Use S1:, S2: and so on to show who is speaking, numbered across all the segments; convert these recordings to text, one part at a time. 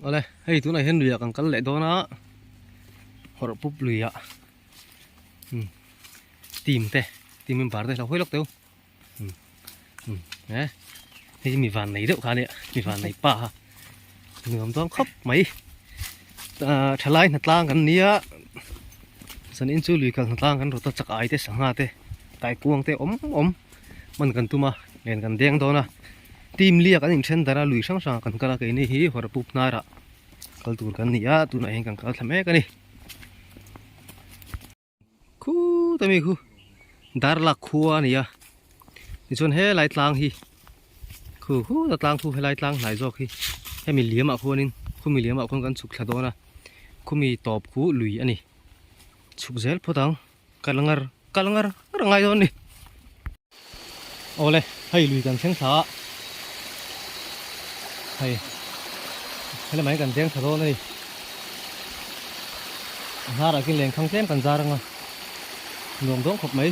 S1: Awle, hei tunah hian luiah kan kal leh dawn a, hawrh pup luiah umm team te team member te lo hawi lawk teh u umm umm e hei hi mi van nei deuh kha a nia mi van nei pa kha nuam dawn khawp mai ah thalai hnatlang kan nia zanin chu lui kal hnatlang kan rawt a chak ai te sangha te kaikuang te awm awm hman kan tum a len kan deng dawn a team liak an inthen darh a lui hrang hrang ah kan kal a keini hi hawrpup hnarah kal tur kan ni a tunah hian kan kal thla mek a ni khut ami khu darlak khua a ni a tichuan helai tlang hi khu khut a tlang khu helai tlang hnai zawk hi hemi liam ah khuanin khumi liam ah khuan kan chhuk thla dawn a khumi tawp khu lui a ni chhuk zel phawt ang. Kal ngar kal ngar ngar a ngai dawn a ni. Awle hei lui kan thleng thla a hei helamah hian kan deng thla dawn a ni. A hnarah khian lenkhang tlem kan zar anga nuam dawn khawp mai.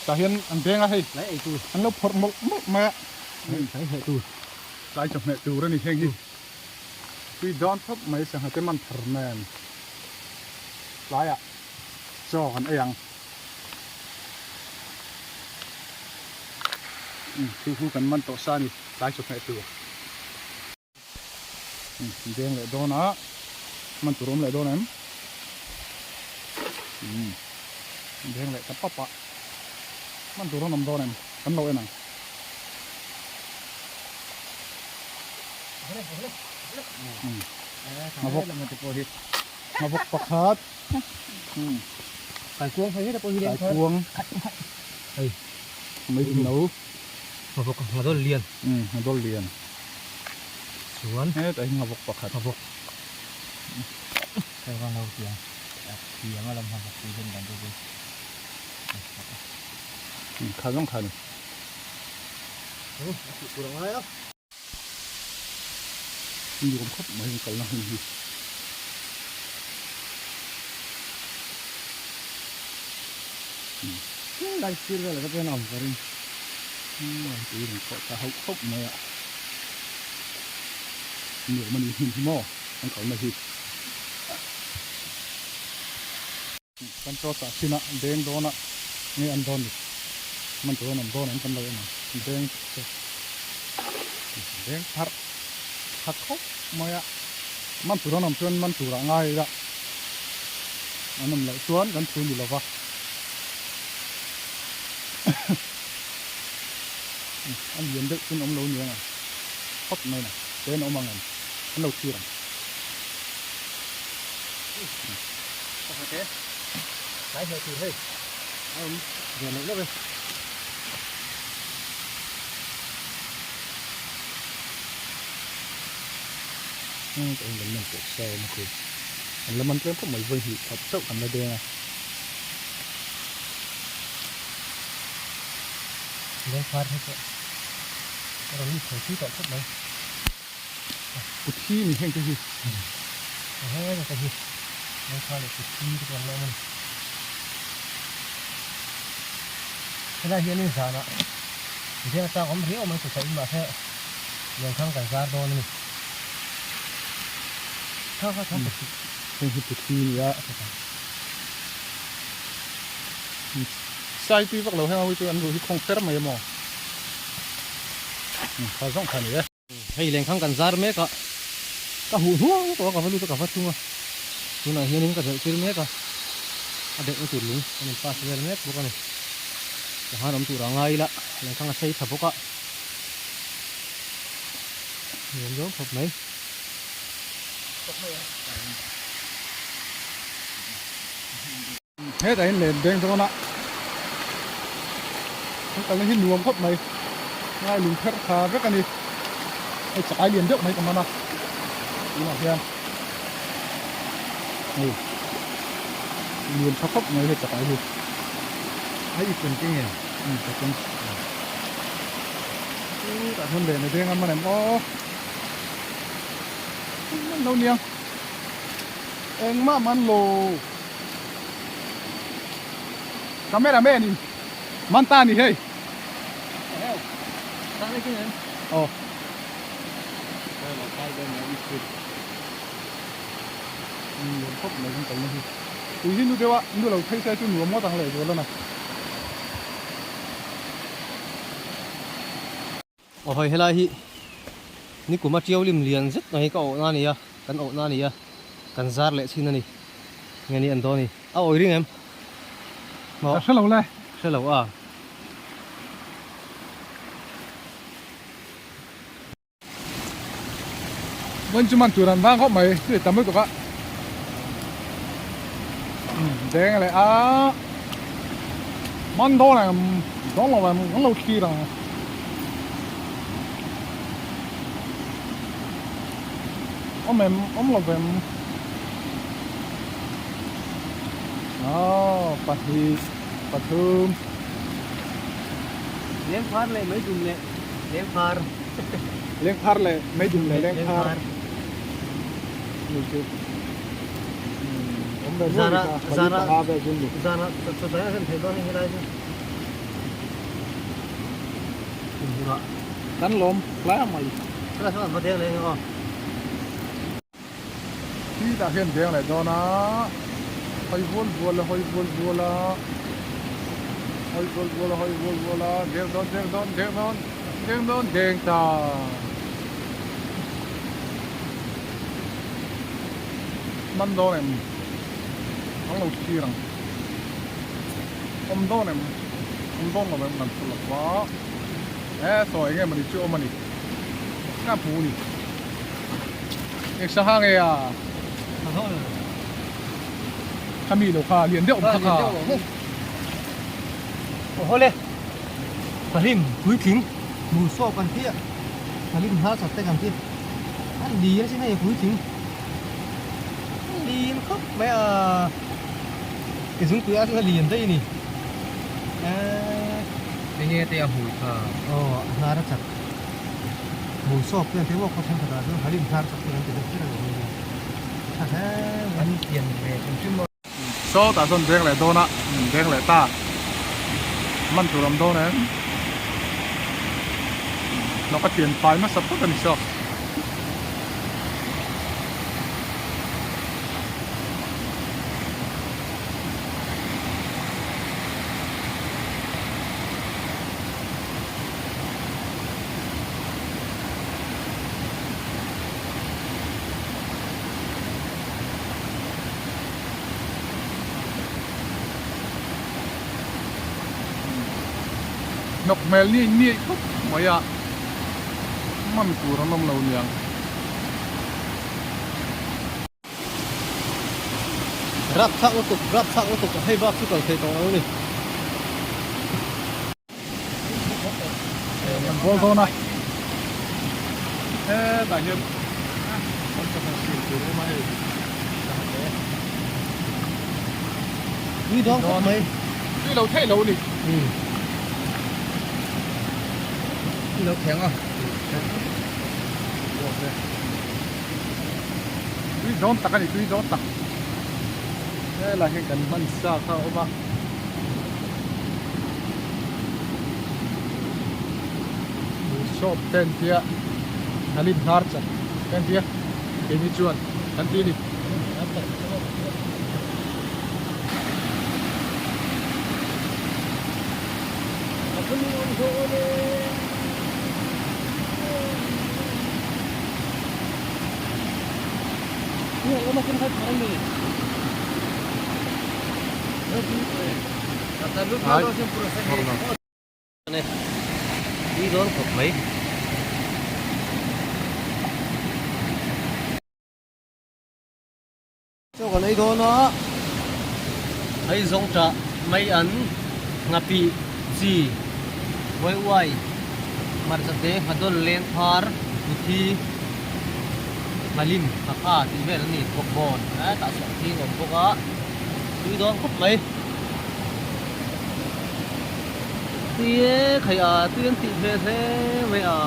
S2: Tah hian an veng a hei an lo phawrh mawlh mawlh mai a tlai chawhmeh tur a ni heng hi tui dawn khawp mai sangha te man thar nen tlaiah chaw kan ei ang thu khu kan man tawh sa a ni tlai chawhmeh tur Deng leh dawn a, man tur awm leh dawn em? Deng leh ta pap a, man tur an awm dawn em? Kan lo en ang. Ngavawk ngavawk pakhat
S1: Kaikuang
S2: kaikuang mai no
S1: Ngavawk ngadawl lian.
S2: Ngadawl lian.
S1: Chuan.
S2: Hetah hi ngavawk pakhat.
S1: Ngavawk. Hei khan lo tiang tiang a lam ngavawk tih hian dan te chu.
S2: Kha zawng kha ni.
S1: A tih tur a ngai a.
S2: Nuam khawp mai an kalna hun hi.
S1: Lai sir vel ah te chuan a awm ka ring.
S2: Tui rawn khawh ta hauh hauh mai a. Nuam a nih hmun hi maw an kalna hi. Kan chaw chah chin a deng dawn a nge an dawn ni man tur an awm dawn em kan lo en ang deng che deng pharh tha khawp mai a man tur an awm chuan man tur ah ngai ila an awm loh chuan kan thu ni lova a lian deuh chuan awm lo niang ang phawt mai na te an awm ang em an lo thlir ang.
S1: Pakhat e tlai hleh tur hei a awm ve loh loh e.
S2: Ka in lam man pawh sa awm a khi an la man tlem khawp mai vawi hnih khat chauh an la deng a.
S1: Lengphar hi pawh a rawn lut chho thui tawh khawp mai.
S2: Puthi ni heng te hi.
S1: Heng te hi lengphar leh puthi te pawh an la awm a ni. Helai hianin zanah veng atang awm riau mai chu sahin mahse lengkhang kan zar dawn a ni. Kha kha kha puthi.
S2: Heng hi puthi ni a. Sai tui vak lo heng ho hi chu an ruh hi khawng fer mai a maw. Kha zawng kha ni e.
S1: Hei lengkhang kan zar mek a, ka huh hnuang tawh a, ka va lut a ka va tung a, tunah hianin ka delh tir mek a, a delhna tur lung kan in pass vel mek bawk a ni. Tihan awm tur a ngai ila, lengkhang a sei tha bawk a, nuam zawng khawp mai.
S2: Hetah hian len deng dawn a, an kalna hi nuam khawp mai, ngai lung pherh tha vek a ni, hei chakai lian deuh mai ka man a, tunah hian hei lian tha khawp mai hei chakai hi.
S1: A ip kan keng em?
S2: Umm ka keng. Tah hian len a deng a man em aw, man lo niang engmah man lo. Camera man in man ta ni hei. Aw. Nuam khawp mai kan kalna hi. Tui hi nu deuh a, nu lo phei se chu nuam ngawt ang leh zual a na.
S1: Aw hei helai hi nikuma tiau lim lian zet mai ka awhna a ni a, kan awhna a ni a, kan zar leh chhin a ni. Nge ni an dawn ni? A awi ring em?
S2: Ka hre lo le.
S1: Hre lo a.
S2: Vawiin chu man tur an vang khawp mai chu tam lutuk a deng leh a man dawn em dawn lo em kan lo thlir ang awm em awm lo em aw pahnih pathum
S1: lengphar leh mai dum leh lengphar.
S2: Lengphar leh meidum leh lengphar ni chu awm ve nual ni kha pali panga vel chu ni.
S1: Zana chawchai a rem thei dawn helai chu.
S2: Kan lawm hlai mai.
S1: Helai chuan an va deng leh ang aw.
S2: Khi tah hian deng leh dawn a, hawi vual vual a hawi vual vual a, hawi vual vual a hawi vual vual a, deng dawn deng dawn deng dawn deng dawn deng ta. Man dawn em? An lo thlir ang. Awm dawn em? Awm dawn lo em kan hre lo va. E sawi eng emaw ni chu awm a ni. Ka hmu ni. Eng sangha nge a? Kha mi lo kha lian deuh awm kha kha.
S1: Aw hawle Pahlim puitling hmu sawp an ti a Pahlim hnar chat te kan ti a lir sin hei puitling a lir khawp mai a ke zungpui ah chuan a lian daih a ni eee
S3: Enge te a hmui kha?
S1: Aw a hnar a chat. Hmui sawp te an ti maw khaw thenkhatah chuan halim hnar chak te kan ti deuh chiah lo mai nia. Tha hle mai.
S3: An pian ve hrim hrim maw.
S2: Sawtah chuan deng leh dawn a, deng leh ta. Man tur awm dawn em? Hnawk a pian fai hmasa phawt a ni saw. Hnawk hmel ni ni khawp mai a, man tur an awm lo niang.
S1: Rap thlak lutuk, rap thlak lutuk, hei bak chu kal thei tawh lo a ni.
S2: Kan bawl dawn a hetah hian kan chawhmeh siam tur a awm a hei
S1: Tui dawn khawp mai
S2: Tui lo theih lo a ni
S1: Tui lo theng a
S2: Tui dawn tak a ni tui dawn tak helai hian kan hman sa kha a awm a. Shop te an tia Halim hnar chat te an tia keini chuan kan ti a ni.
S1: Tui dawn khawp mai. Chaw kan ei dawn a, hei zawng tah mai an nghapih chi uai uai hmarcha te nghadawl leng phar puthi nghalim nghakha tih vel an ni bawkbawn hetah sawn thing a awm bawk a tui dawn khawp mai. Tui e khai a tui an tih hmel hle mai a.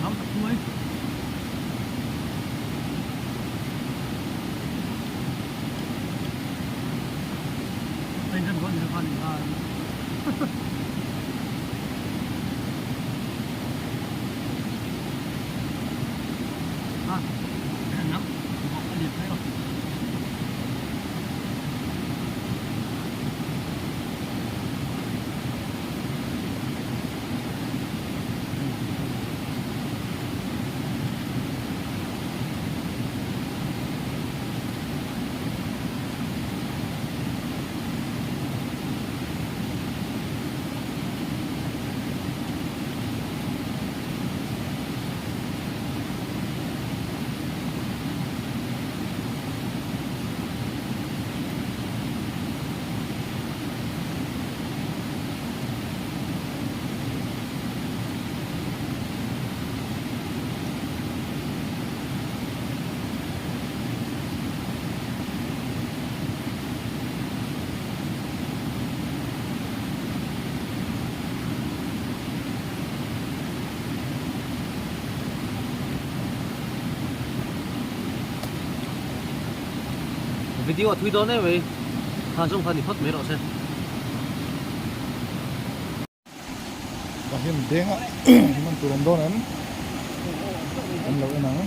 S1: Tam tak mai. Video a thui dawn em mai khan zawng kha ni phawt mai rawh se.
S2: Tah hian deng a man tur awm dawn em an lo en ang.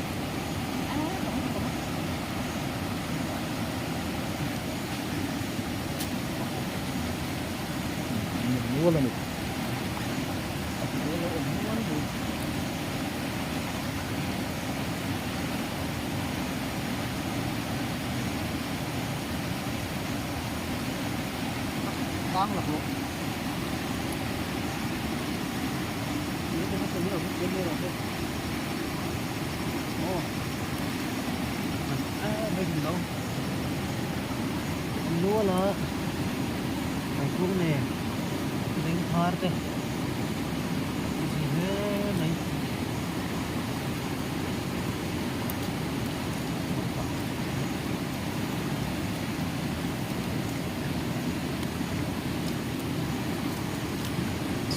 S2: Mual a ni.
S1: Tang laklawh. Nuala thaikung nen leng phar te a zui hle mai.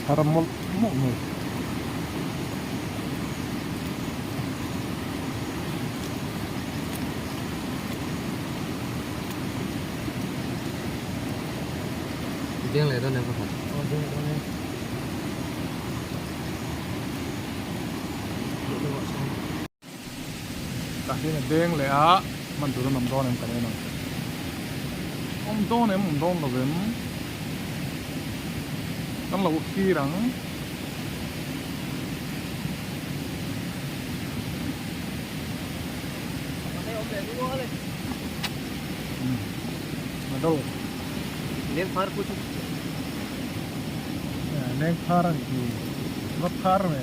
S2: Chhar mawlh mawlh mai.
S1: Deng leh dawn em ka hmu. Aw deng leh dawn e.
S2: Tah hian a deng leh a, hman tur an awm dawn em kan en ang. Awm dawn em awm dawn lo em? Kan lo thlir ang. Leng phar a nih hi. Va phar ve.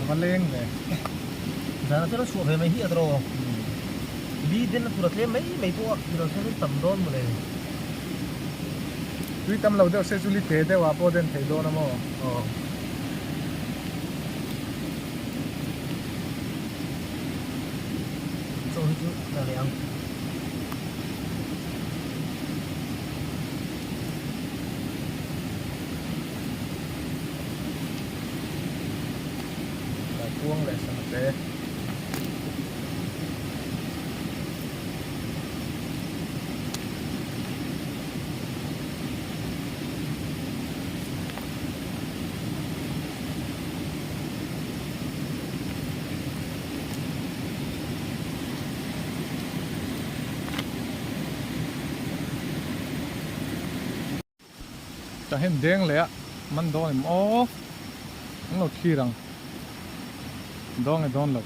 S2: A va leng ve.
S1: Zana chuan a chhuah ve mai hi a tawh. Li den a tur a tlem mai mai pawh a ni lo chuan in tam dawn mawle.
S2: Tui tam lo deuh se chu li te deuh ah pawh den thei dawn a maw?
S1: Aw. Chaw hi chu la leh ang.
S2: Kuang leh sangha te. Tah hian deng leh a man dawn em aw an lo thlir ang dawng e dawn lo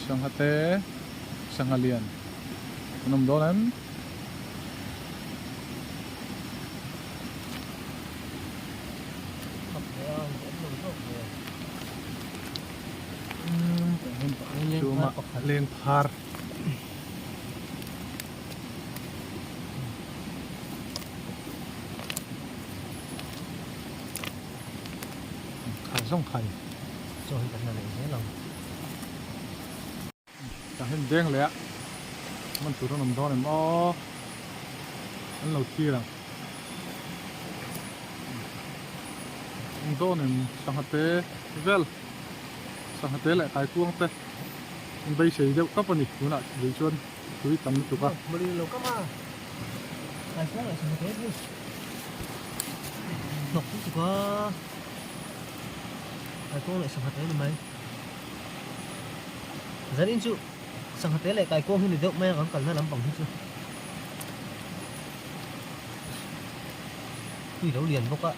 S2: sangha te sangha lian an awm dawn em. Leng phar. Khai zawng khai.
S1: Chaw hi kan la leh zel ang.
S2: Tah hian deng leh a man tur an awm dawn em aw an lo thlir ang. Ang dawn em sangha te vel sangha te leh kaikuang te an beisei deuh tawp a ni tunah lui chuan tui tam lutuk a.
S1: Sangha te leh kaikuang hi ni deuh mai a kan kalna lampang hi chu tui lo lian bawk a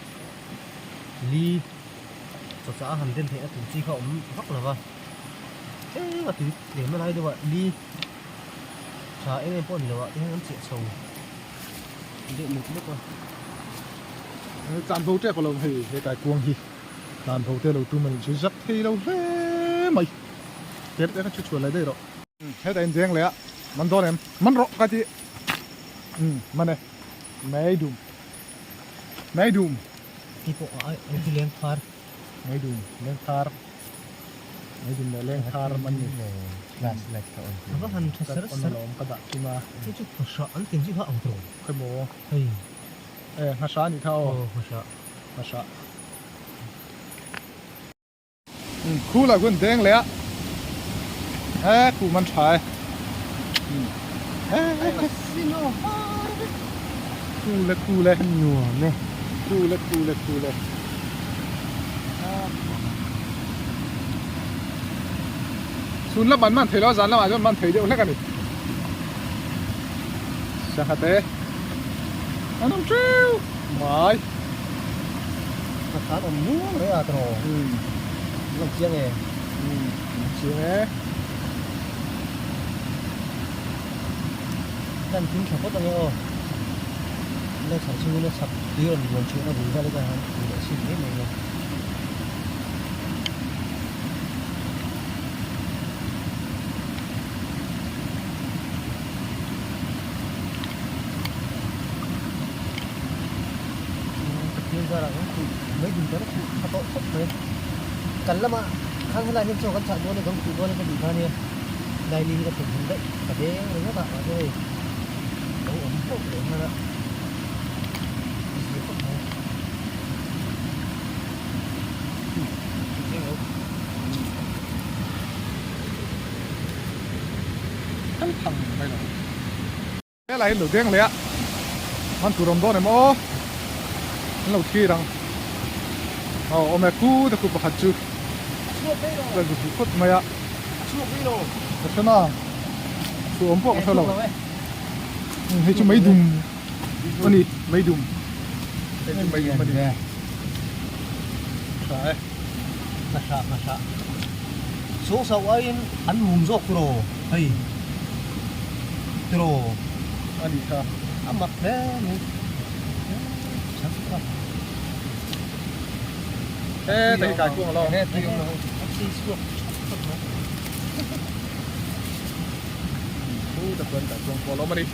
S1: li chawchah a han den theihna tur chi kha a awm vak lo va tlem a tui tlem a lai deuh a li tha em em pawh a ni lo ah te hian an chiah chho deuh muk muk a.
S2: Tlan bo tep alawm hei he kaikuang hi tlan bo te lo tum a nih chu zak thei lo hle mai. Tel te kha chu chhuan lai daih rawh. Hetah in deng leh a, man dawn em? Man rawh ka ti. Umm man e. Mei dum. Mei dum.
S1: Ti pawh a ai an ti leng phar.
S2: Mei dum leng phar. Mei dum leh leng phar man ni.
S3: Class light ka on.
S1: Ka va han tha ser ser.
S2: Lawm ka dah thung a.
S1: Chu chu nghahra an tin chi kha ang tawh.
S2: Khawmaw.
S1: Hei.
S2: E nghahra a nih kha aw.
S1: Aw nghahra.
S2: Nghahra. Khu lah khuan deng leh a he khu man tha e khu le khu le
S1: nuam e
S2: khu le khu le khu le chhun lam an man thei lo a zan lamah chuan man thei deuh hlek a ni sangha te an awm teuh mai.
S1: Ka khan awm nuam reng a tawh.
S2: Umm.
S1: Lang chiang e.
S2: Umm lang chiang e.
S1: Kan thim tha phawt ange aw. La chhar chungin a chhak tui rawn luan chhuahna bul vel atang hian tui leh chhin mai mai ila. Pathian zarah kan khuh mai dun kan khuh tha tawh khawp mai. Kan lamah khan helai hian chaw kan chah dawn a kan khuh dawn a ka tih kha nia Daily hi ka thawmhnaw daih ka deng ringawt a mahse hei lo awm hlauh leh nghal a a zir khawp mai.
S2: Kan thang mai lo. Helai hi lo deng leh a, man tur awm dawn em aw, an lo thlir ang. Aw awm e khu te khu pakhat chu ka zu hmu phawt mai a. Ka hre na, chu awm pawh ka hre lo. Hei chu mei dum a ni, mei dum. Hei chu mei dum a ni. Tha e.
S1: Hmahra hmahra. Saw sau aiin an mum zawk tiraw hei tiraw
S2: a nih kha.
S1: A mak hle mai.
S2: He ta hi kai kuang alo.
S1: He tui awm lo. A chi chhuak thak mai.
S2: Thu ta chuan kai kuang pawh a lo awm a ni.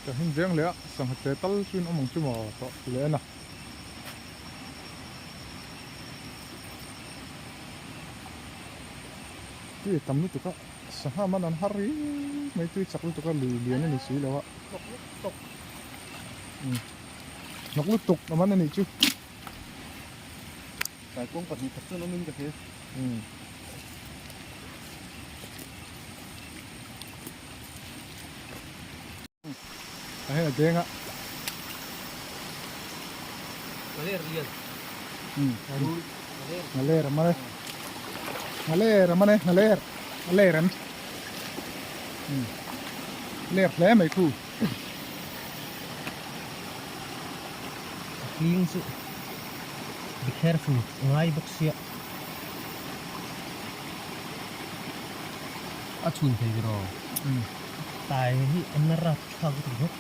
S2: Ka him veng leh a, sangha che tal chu in awm ang chu maw tawh ti leh en a. Tui a tam lutuk a, sangha man an har riau mai, tui chak lutuk a lui lian a ni si lo a.
S1: Hnawk lutuk.
S2: Hnawk lutuk a man a nih chu.
S1: Kaikuang pahnih khat chuan awmin ka hria.
S2: A hei a deng a.
S1: Ngaler lian.
S2: Ngaler a man e. Ngaler a man e ngaler. A ler em. Ler hle mai khu.
S1: A hling chu be careful ngai bawk sia. A chhun thei rawh. Tai hi an la rap thlak lutuk bawk.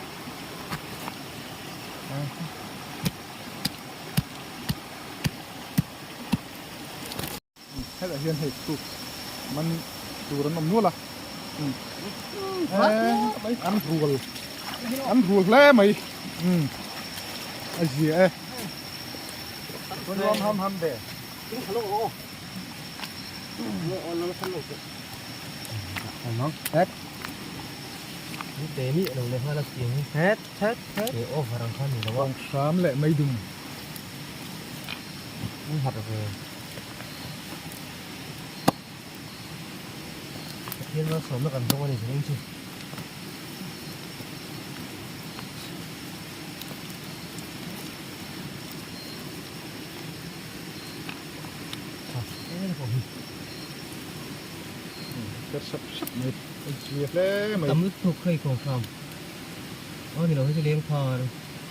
S2: Hetah hian hei chu man tur an awm nual a. An rual an rual hle mai. A zia e.
S3: Ham ham be.
S1: Het het het. He over ang khan ni lo a.
S2: Hram leh mai dum.
S1: In harh ve. Pathian malsawmna kan dawng a ni zeng chu.
S2: Ker sap sap mai a zia hle mai.
S1: Tam lutuk hei kawngkham. Aw ni lo hei chu lengphar.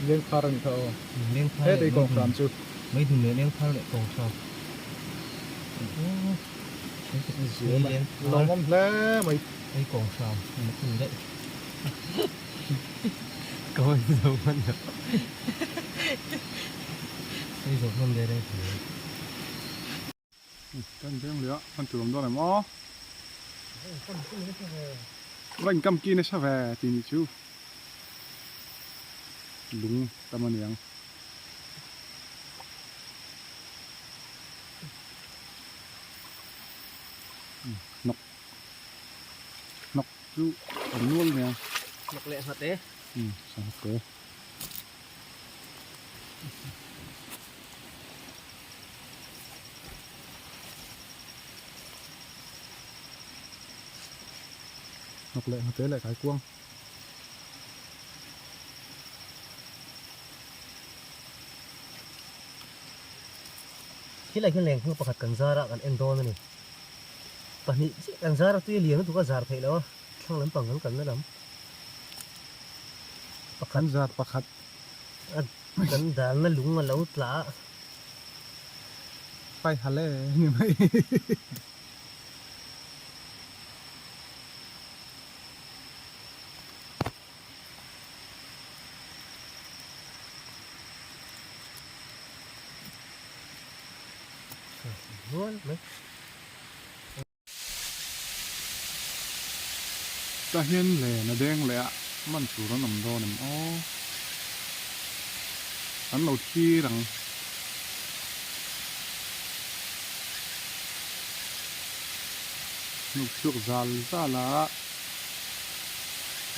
S2: Lengphar a ni kha aw.
S1: Lengphar
S2: leh Hetei kawngkham chu.
S1: Meidum leh lengphar leh kawngkham.
S2: Zia mai. Lawmawm hle mai.
S1: Hei kawngkham a ni daih. Ka hawi zo hman lo. Sawi zo hman ve reng hle.
S2: Kan beng leh a, kan tur awm dawn em aw. Va inkam ki nasa ve tih nih chu. Lung tam a niang. Hnawk. Hnawk chu awm nual nia.
S1: Hnawk leh nghat e.
S2: Umm sanghat te. Hnawk leh nghat te leh kaikuang.
S1: Khilai hian lengphung pakhat kan zar a kan en dawn a ni. Pahnih chiah kan zar a tui a lian lutuk a zar theih loh a thlang lampang kan kalna lam
S2: pakhat kan zar pakhat
S1: a kan dalna lung a lo tla a.
S2: Pai hale ni mai. Tah hian len a deng leh a, man tur an awm dawn em aw? An lo thlir ang. Hnuk chhuak zal zal a,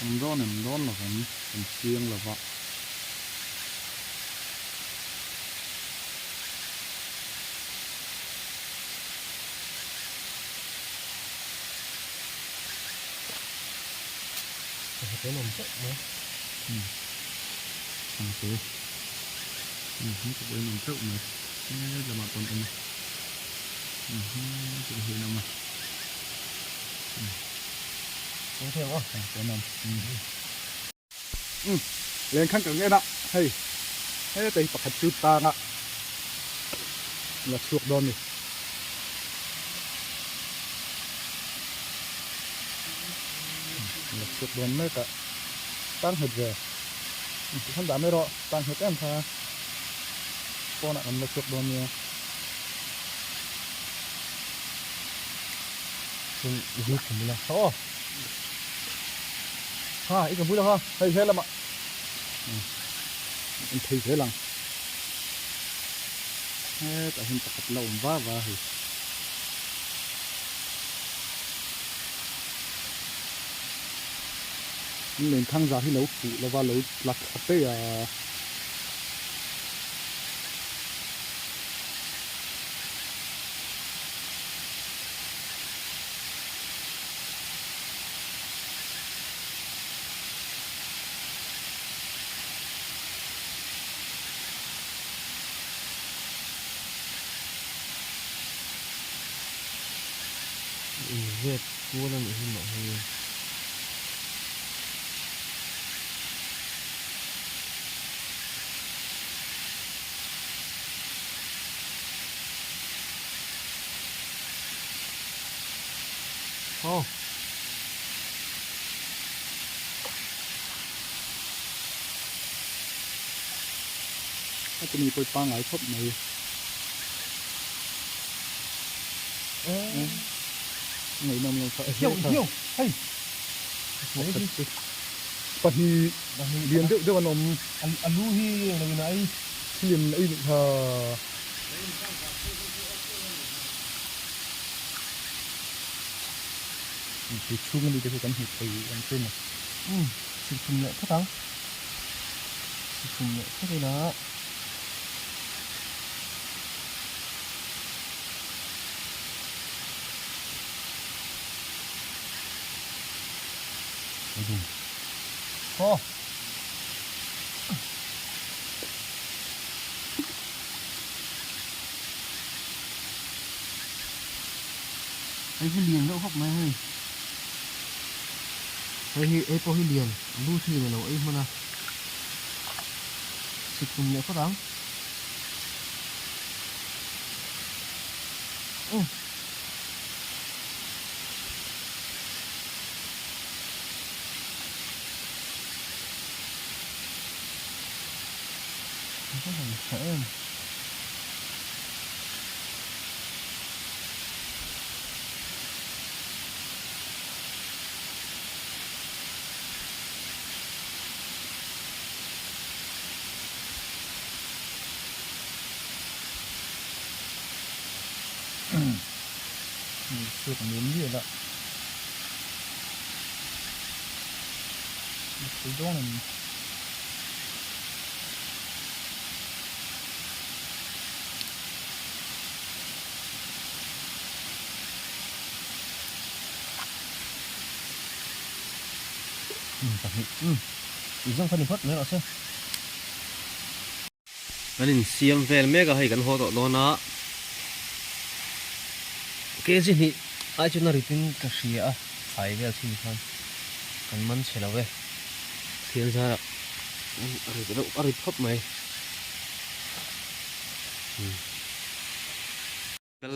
S2: awm dawn em dawn lo vang kan chiang lo va. Lengkhang kan en a hei hetei pakhat chu tang a la chhuak dawn a ni. La chhuak dawn mek a tang nghet ve tikhan dah mai rawh tang nghet em kha pawnah kan la chhuak dawn nia.
S1: Chuan zu khum ila aw. Ha i ka bul ang a.
S2: Hei he lamah an thei zel ang. Hetah hian pakhat la awm va va hei. An lenkhang zah hi lo fuh lova lo tla thla daih a.
S1: Inzep kual a nih hi mah hei. Aw.
S2: A tumi pawh i pangngai khawp mai. Ngaihnawm lo kha. Hiau hiau hei. Pakhat chu pahnih lian deuh deuh an awm.
S1: A lu hi englo in a ei.
S2: Thil in ei nih kha. Tui chhung ami te chu kan hmu thei ang chu maw.
S1: Umm sih thum leh phawt ang. Sih thum leh phawt ila. Eidum. Haw. Hei hi lian deuh khawp mai hei. Hei hi ei pawh hi lian a lu thil alo ei hman a. Sik tum leh phawt ang. Umm. A va han tha em.
S2: Chhuak nuam miah la a thei dawn em ni.
S1: Pahnih i zawng kha ni phawt mai rawh se. Kan insiam vel mek a hei kan haw tawh dawn a kg hnih ai chuan a rit in ka hria a fai vel chhin khan kan man chhe lo e thian zar ah a rit reuh a rit khawp mai. Kal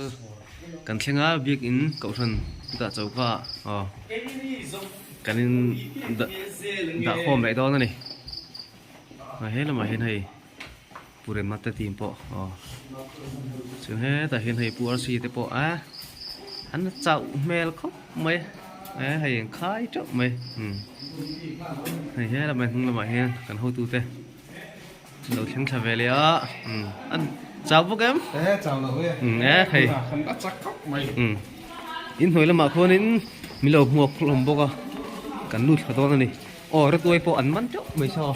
S1: kan thleng a biakin kohhran chutah choka aw kan in dah dah khawm leh dawn a ni a he lamah hian hei pu Remna te team pawh aw chuan hetah hian hei pu Rc te pawh a an chauh hmel khawp mai e hei an khai teuh mai umm hei he lamah hnung lamah hian kan hotute. Lo thleng thla ve leh a, an chau bawk em?
S2: E chau lo e.
S1: E hei.
S2: Kan a chak khawp mai.
S1: In hnuai lamah khuanin min lo hmuak hlawm bawk a, kan lut thla dawn a ni. Aw ratuai pawh an man teuh mai saw.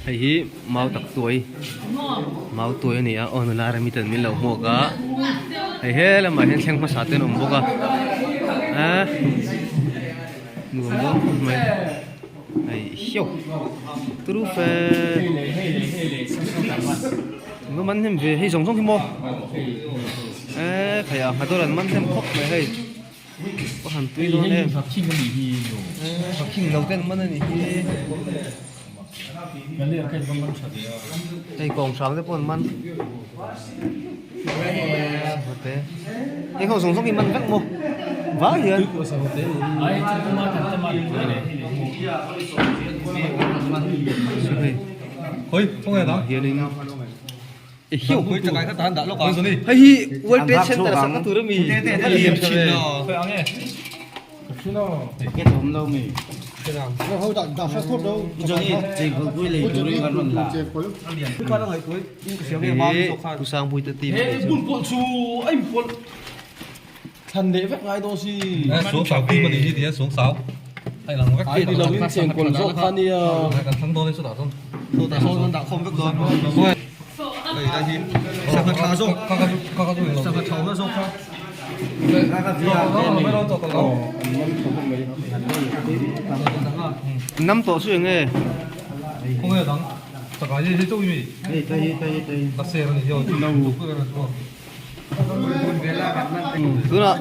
S1: Hei hi mau tak tuai mau tuai a ni a aw nula remi ten min lo hmuak a hei he lamah hian thleng hmasa te an awm bawk a ah nuam dawn khawp mai hei hiau turu fe eng man hnem ve hei zawng zawng hi maw eh khai ah nghadawr an man hnem khawp mai hei. Ka han tui dawn em Vakhing lo ten man a ni hi hei kawng hrang te pawh an man hei ho zawng zawng hi man vek maw vai hian hianin Hei hi World Trade Center sakna tur ami a lian tha ve. Hei Pu Sangpui te team a nih chu. Nam tawh chu eng nge? Tunah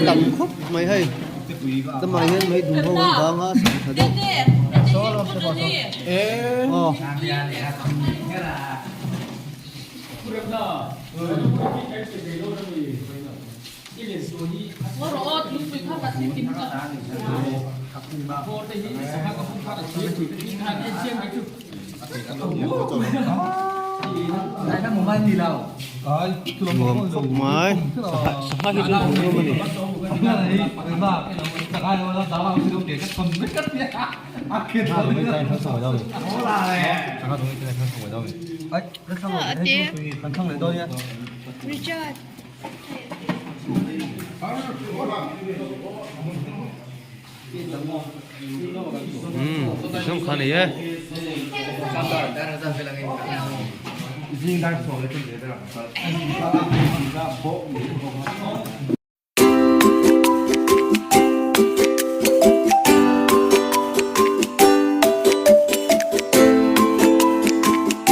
S1: Tam khawp mai hei tlamaah hian mei dum ho an vang a sangha deuh aw. Nuam khawp mai sangha hi chu hmuh nuam a ni.
S4: Richard.
S1: Zong kha nei e.